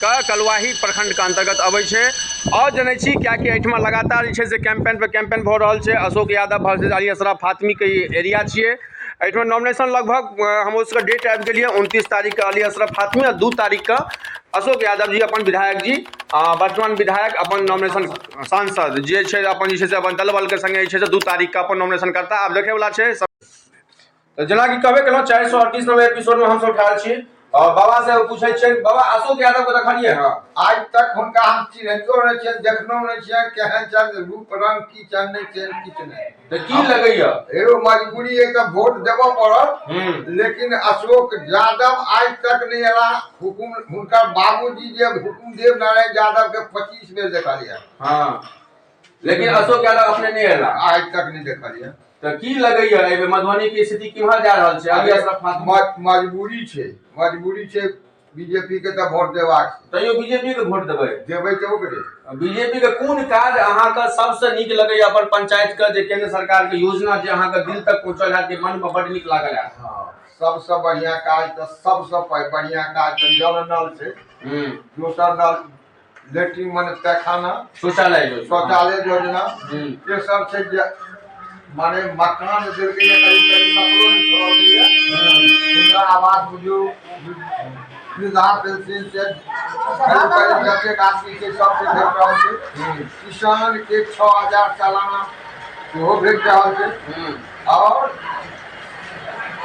के कलुआही प्रखंडके अन्तर्गत अबै छै आओर जनै छी किएकि एहिठमा लगातार जे छै से कैंपेन पर कैंपेन भऽ रहल छै। अशोक यादव वर्सेज अली अशरफ फातमीके ई एरिया छियै। एहिठमा नॉमिनेशन लगभग हमर सबके डेट आबि गेल यऽ 29 तारीखके अली अशरफ फातमी आ 2 तारीखके अशोक यादव जी अपन विधायक जी वर्तमान विधायक अपन नॉमिनेशन सांसद जे छै अपन जे छै से अपन दल बलके सङ्गे जे छै से 2 तारीखके अपन नॉमिनेशन करता। आब देखैवला छै। तऽ जेनाकि कहबे केलहुँ, 438 नंबर एपिसोडमे हमसभ ठाढ़ छी आओर बाबा से पूछै छियनि, बाबा, अशोक यादव के देखलियै हँ? आइ तक हुनका हम चिन्हतो नहि छियनि, देखनो नहि छियनि, केहन छनि, रूप रंग की छनि, नहि छनि, किछु नहि। तऽ की लगैया? एगो मजबूरी अइ तऽ वोट देबऽ पड़त, लेकिन अशोक यादव आइ तक नहि एला। हुकुम हुनकर बाबूजी जे हुकुमदेव नारायण यादव के 25 बेर देखलियै। हँ, लेकिन अशोक यादव अपने नहि एला। आइ तक नहि देखलियै। तऽ की लगैया, एहि बेर मधुबनी के स्थिति केम्हर जा रहल छै? अभी अशरफ फातमी मजबूरी छै, मजबूरी छै बीजेपी के तऽ वोट देबाक छै। तैयो बीजेपी के वोट देबै? देबै तऽ ओकरे। बीजेपी के कोन काज अहाँके सबसे नीक लगैया अपन पंचायत के, जे केंद्र सरकार के योजना जे अहाँके दिल तक पहुंचल हैत, जे मन में बड नीक लागल हैत? हँ, सबसँ बढ़िआँ काज तऽ, सबसँ बढ़िआँ काज तऽ जल नल छै। दोसर नल लेट्रिन मने पैखाना। शौचालय योजना। शौचालय योजना। ये सब छै जे माने मकान देलकै ये, करीब करीब ककरो नहि छोड़लकै ये। इंदिरा आवास बुझू, वृद्धा पेंशन से करीब करीब जतेक आदमी छै सबके भेट रहल छै। किसान के 6000 सालाना सेहो भेट रहल छै। और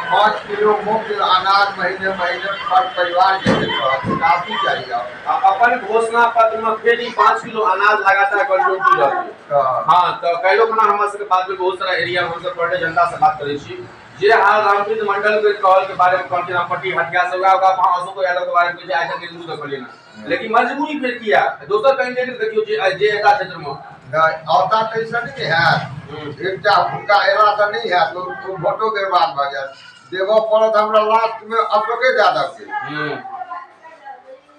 5 किलो मुफ्त अनाज महीने महीने पर परिवार के भेट रहल छै। काफी चाहिए और आ अपन घोषणा पत्र में फेर ई 5 किलो अनाज लगातार कंटिन्यू रहतै। हाँ, तऽ काल्हिो खुना हमर सबके बात भेल, बहुत सारा एरिया में हमसब पढ़े जनता से बात करै छी। जे हाल रामप्रीत मंडल के कहल के बारे में कहलखिन, रामपट्टी हटिया से वएह ओकरा अहाँ अशोक यादव के बारे में कहै छै, आइ तक न्यूज देखलियै ना। लेकिन मजबूरी फेर किया दोसर कैंडिडेट देखियौ जे जे एता क्षेत्र में नहि औता ताहिसँ नहि हैत। एकटा हुनका अयलासँ नहि हैत, ओ वोटो बर्बाद भऽ जायत। देबऽ पड़त हमरा लास्टमे अशोके यादवके।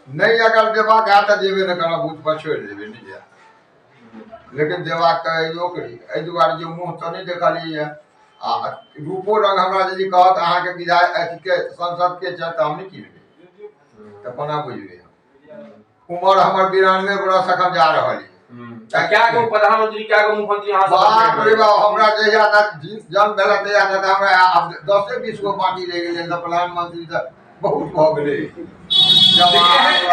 नहि अगर देबाक हैत तऽ जेबे नहि करब, बूथ पर छोड़ि देबै, नहि जायब। लेकिन देबाक तऽ ओकरे, एहि दुआरे जे मुँह तऽ नहि देखलियै आ रूपो रंग हमरा यदि कहत अहाँके विधायक अथीके संसदके छथि तऽ हम नहि चिन्हबै, तऽ कोना बुझबै हम? उमर हमर 92 बरस एखन जा रहल यऽ। तऽ क्या गो प्रधानमंत्री, क्या गो मुख्यमंत्री अहाँ सब? बाप रे बाप, हमरा जहिया जन्म भेला तहिया तक हमरा आब 10-20 गो बाकी रहि गेलै, तऽ प्रधानमंत्री तऽ बहुत भऽ गेलै।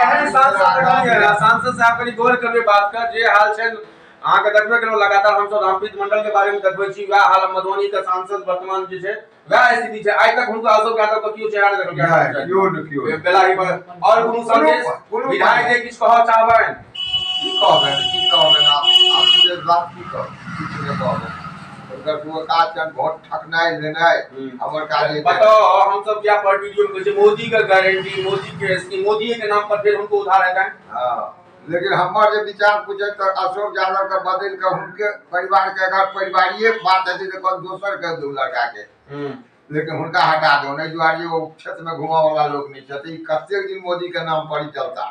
एहन सांसद देखलियै? सांसद साहब, कनि गौर करबै बात के जे हाल छै अहाँके देखबे केलहुँ। लगातार हमसब रामप्रीत मंडल के बारे में देखबै छी, वएह हाल मधुबनी के सांसद वर्तमान जे छै, वएह स्थिति छै। आइ तक हुनका अशोक यादव के केओ चेहरा नहि देखलकै। नहि, केओ नहि, केओ नहि। बेलाही पर आओर कोनो संदेश विधायक जे किछु कहऽ चाहबनि? की कहबनि, की कहबनि आब? आब विशेष बात की कहब? किछु नहि कहबनि। हुनकर कोनो काज छनि वोट ठकनाइ लेनाइ, हमर काज नहि। बताओ, हम सब क्या पर वीडियो में कहै छै मोदी के गारंटी, मोदी के स्कीम, मोदी के नाम पर फेर हुनको उधार हेतनि। हँ, लेकिन हमर जे विचार पूछे तऽ अशोक यादव के बदलि कऽ हुनके परिवार के अगर परिवारीय बात हेतै तऽ कोनो दोसर के दू लड़का के, लेकिन हुनका हटा दो। एहि दुआरे जे ओ क्षेत्र में घूमऽ वाला लोक नहि छथि। ई कतेक दिन मोदी के नाम पर ही चलता?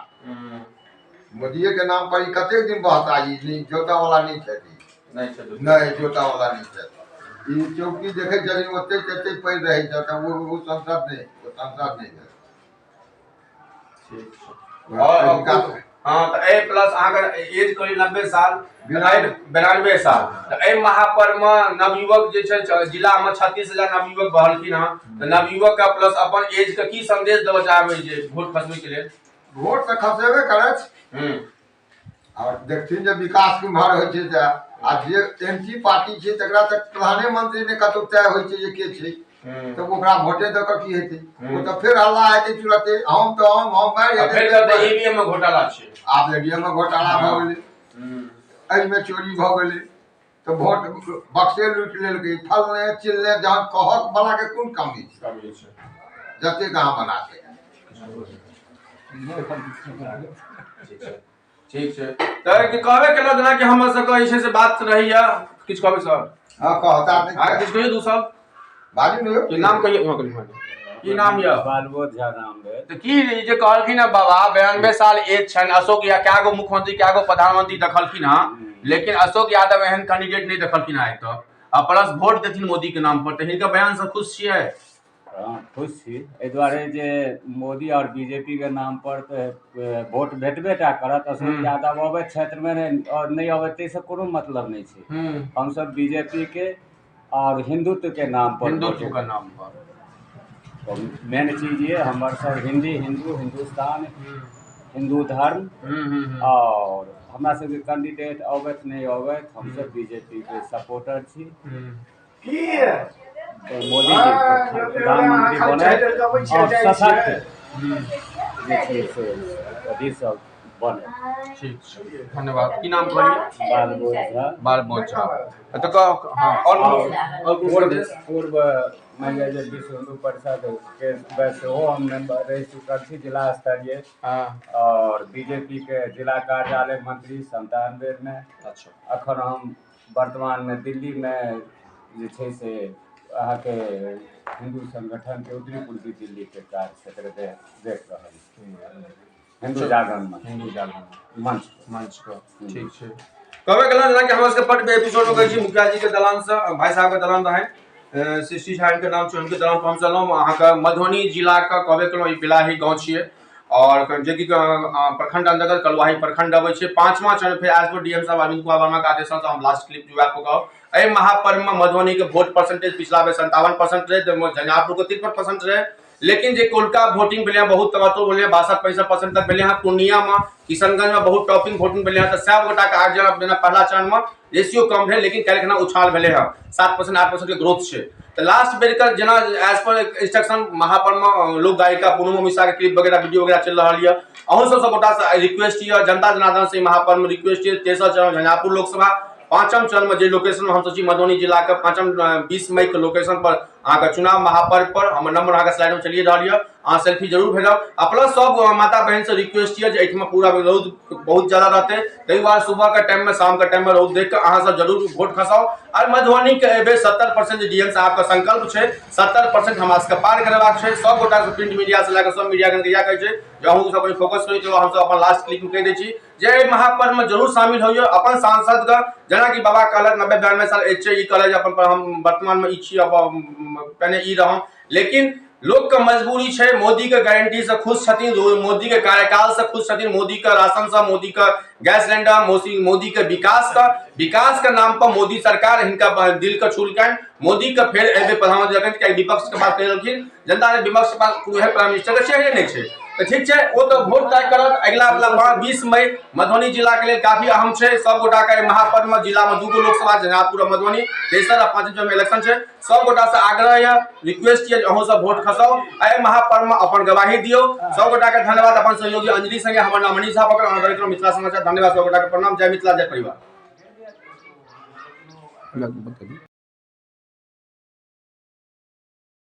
मोदिये के नाम पर ई कतेक दिन बहता? ई नहि जोतऽ वाला नहि छथि। नहि छथि। नहि, जोतऽ वाला नहि छथि। ई चौकी देखै छथिन, ओते तते पड़ि रहै छथि। ओ संसद नहि, ओ संसद नहि भेल। ठीक छै। और हँ, तऽ एहि प्लस अहाँके एज करीब 90 साल, 92 साल, तऽ एहि महापर्वमे नवयुवक जे छै, जिलामे 36,000 नवयुवक बहलखिन हँ, तऽ नवयुवक के प्लस अपन एज के की संदेश देबऽ चाहबै जे वोट खसबैके लेल? वोट तऽ खसेबे करत। आओर देखथिन जे विकास केम्हर होइ छै। तऽ आ जे एंटी पार्टी छै तकरा तऽ प्रधानेमंत्री ने कतहु तय होइ छै जे के छै, तऽ ओकरा वोटे दऽ कऽ की हेतै? ओ तऽ फेर हल्ला हेतै तुरते, हम तऽ हम मारि आ फेर हेतै। कहतै ईवीएम मे घोटाला छै। आब ईवीएम मे घोटाला भऽ गेलै, एहिमे चोरी भऽ गेलै, तऽ वोट बक्से लूटि लेलकै, फलने चिलने, जहन कहक बला के कोन कमी छै? कमी छै। जतेक अहाँ बना सकी। ठीक छै, ठीक छै। तऽ कि कहबे केलहुँ, जेनाकि हमर सबके जे छै से बात रहैया। किछु कहबै सर? हँ, कहता नहि। अहाँ किछु कहियौ, दू शब्द। बाजू ने यौ। की नाम कहियौ, इहाँ कहियौ, की नाम यऽ? बालबोध झा नाम भेल। तऽ की ई जे कहलखिन हँ बाबा, 92 साल एज छनि, अशोक या कए गो मुख्यमंत्री, कए गो प्रधानमंत्री देखलखिन हँ, लेकिन अशोक यादव एहन कैंडिडेट नहि देखलखिन हँ आइ तक, आ प्लस वोट देथिन मोदी के नाम पर, तऽ हिनकर बयान से खुश छियै? हँ, खुश छी एहि दुआरे जे मोदी आओर बीजेपी के नाम पर तऽ वोट भेटबे टा करत। अशोक यादव अबै क्षेत्रमे नहि आओर नहि अबै, ताहिसँ कोनो मतलब नहि छै। हमसब बीजेपी के आओर हिंदुत्व के नाम पर हिंदुत्व के नाम पर। मेन चीज ये हमर सब हिंदी, हिंदू, हिंदुस्तान, हिंदू धर्म आओर हमरा सबके कैंडिडेट अबैत नहि अबैत, हमसब बीजेपी के सपोर्टर छी। मोदी जी प्रधानमंत्री बने आओर सशक्त जे छै से अथी सब बने। ठीक छै, धन्यवाद। की नाम कहलियै? बालबोध झा। बालबोध झा। तऽ कह, हँ, आओर आओर पूर्व पूर्व मानि लिअ जे विश्व हिन्दू परिषद के सेहो हम मेंबर रहि चुकल छी जिला स्तरीय आओर बीजेपी के जिला कार्यालय मंत्री 97 में। अखन हम वर्तमानमे दिल्लीमे जे छै से अहाँके हिन्दू संगठनके उत्तरी पूर्वी दिल्लीके कार्य क्षेत्र देख रहल छी, हिन्दू जागरण मंच। हिन्दू जागरण मंच। मंच पर। ठीक छै, कहबे केलहुँ जेनाकि हमरा सबके बड एपिसोडमे कहै छी मुखिया जी के दलानसँ, भाई साहब के दलान रहनि, सृष्टि झा के नाम छै, हुनके दलान पर हम चलहुँ। अहाँके मधुबनी जिलाके कहबे केलहुँ ई बिलाही गाँव छियै और जेकि प्रखंड अंतर्गत कलुआही प्रखंड अबै छै। पांचवा चरण फेर एज पर डीएम साहब अरविंद कुमार वर्मा के आदेश से हम लास्ट क्लिप जुआ कहब, एहि महापर्व में मधुबनी के वोट परसेंटेज पिछला बेर 57% रहे, झंझारपुर के 53% रहे, लेकिन जे कोलका वोटिंग भेलै बहुत तबातो भेलै, 62-65% तक भेलै। पूर्णिया में, किशनगंज में बहुत टॉपिंग वोटिंग भेलै। तऽ सब गोटा के आठ जेना पहला चरण में रेशियो कम भेलै, लेकिन काल्हि उछाल भेलै हँ, 7% 8% के ग्रोथ छै। तऽ लास्ट बेर के जेना एज पर इंस्ट्रक्शन महापर्व में लोक गायिका पूनम मिश्रा के क्लिप वगैरह वीडियो वगैरह चलि रहल यऽ। अहूँ सब गोटा से रिक्वेस्ट यऽ, जनता जनार्दन से महापर्व में रिक्वेस्ट यऽ, तेसर चरण झंझारपुर लोकसभा, पाँचम चरण में जे लोकेशन में हमसब छी मधुबनी जिला के पाँचम 20 मई के लोकेशन पर अहाँके चुनाव महापर्व पर हमर नंबर अहाँके स्लाइड में चलिए रहल यऽ, अहाँ सेल्फी जरूर भेजब। आ प्लस सब माता बहन से रिक्वेस्ट यऽ जे एहिठमा पूरा रौद बहुत ज्यादा रहतै, ताहि दुआरे सुबह के टाइम में शाम के टाइम में रौद देख के अहाँ सब जरूर वोट खसाउ। और मधुबनी के एहि बेर 70% जे डीएम साहब के संकल्प छै, 70% हमरा सबके पार करेबाक छै। सब गोटा से प्रिंट मीडिया से लए कऽ सब मीडिया के इएह कहै छै जे अहूँ सब कनि फोकस करी। चलो, हमसब अपन लास्ट क्लिप में कहि दै छी जे एहि महापर्व में जरूर शामिल होइए अपन सांसद के। जेनाकि बाबा कहलक 90-92 साल एज छै, ई कहलक जे अपन हम वर्तमान में ई छी, अब पहिने ई रहम, लेकिन लोक के मजबूरी छै। मोदी के गारंटी से खुश छथिन, मोदी के कार्यकाल से खुश छथिन, मोदी के राशन से, मोदी के गैस सिलेंडर, मोदी मोदी के विकास के नाम पर मोदी सरकार हिनका दिल के छूलकनि। मोदी के फेर एहि प्रधानमंत्री जखन कियाकि विपक्ष के बात कहि रहलखिन, जनता ने विपक्ष के पास कोनो प्राइम मिनिस्टर के चेहरे नहि छै। तऽ ठीक छै, ओ तऽ वोट तय करत। अगिला वाला 20 मई मधुबनी जिला के लेल काफी अहम छै। सब गोटा के महापर्व में जिला में दूगो लोकसभा, झंझारपुर और मधुबनी, तेसर आ पाँचम चरण में इलेक्शन छै। सब गोटा से आग्रह यऽ, रिक्वेस्ट यऽ जे अहूँ सब वोट खसाउ, एहि महापर्व में अपन गवाही दियौ। सब गोटा के धन्यवाद। अपन सहयोगी अंजलि संगे हमर नाम मनीष झा पकड़, अहाँ देखैत रहू मिथिला समाचार। धन्यवाद, सब गोटा के प्रणाम। जय मिथिला, जय परिवार।